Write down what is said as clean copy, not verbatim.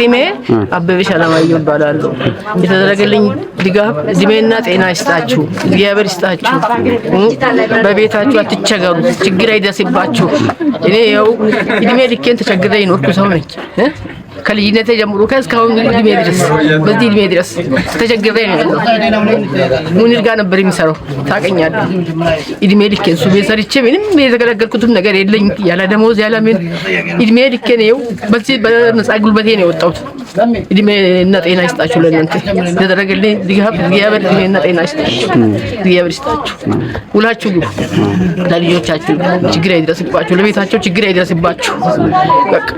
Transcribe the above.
ስሜ አበበሽ አለማየሁ እባላለሁ። የተደረገልኝ ድጋፍ እድሜና ጤና ይስጣችሁ፣ እግዚአብሔር ይስጣችሁ። በቤታችሁ አትቸገሩ፣ ችግር አይደርስባችሁ። እኔ ያው እድሜ ልኬን ተቸግሬ የኖርኩ ሰው ነኝ። ከልጅነቴ ጀምሮ ከእስካሁን እድሜ ድረስ፣ በዚህ እድሜ ድረስ ተቸግሬ ነው ያለው። ሙኒር ጋር ነበር የሚሰራው፣ ታውቀኛለህ። እድሜ ልኬን እሱ ቤት ሰርቼ ምንም የተገለገልኩትም ነገር የለኝ፣ ያለ ደሞዝ ያለ ምን። እድሜ ልኬን ይኸው በዚህ በነፃ ጉልበቴ ነው የወጣሁት። እድሜና ጤና ይስጣችሁ። ለእናንተ የተደረገልኝ ድጋፍ እግዚአብሔር እድሜና ጤና ይስጣችሁ፣ እግዚአብሔር ይስጣችሁ። ውላችሁ ግቡ። ለልጆቻችሁ ችግር አይድረስባችሁ፣ ለቤታቸው ችግር አይድረስባችሁ። በቃ።